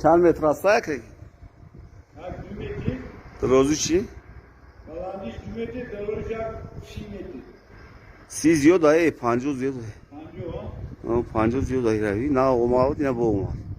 Чанд метр аст як? Як 2 метр. Дарозӣ чӣ? Баландиш 2 метр, дарозиш як 30 метр. 30 зиёд, ай 50 зиёд. 50? 50 зиёд, ай рави. На омад, на бо омад.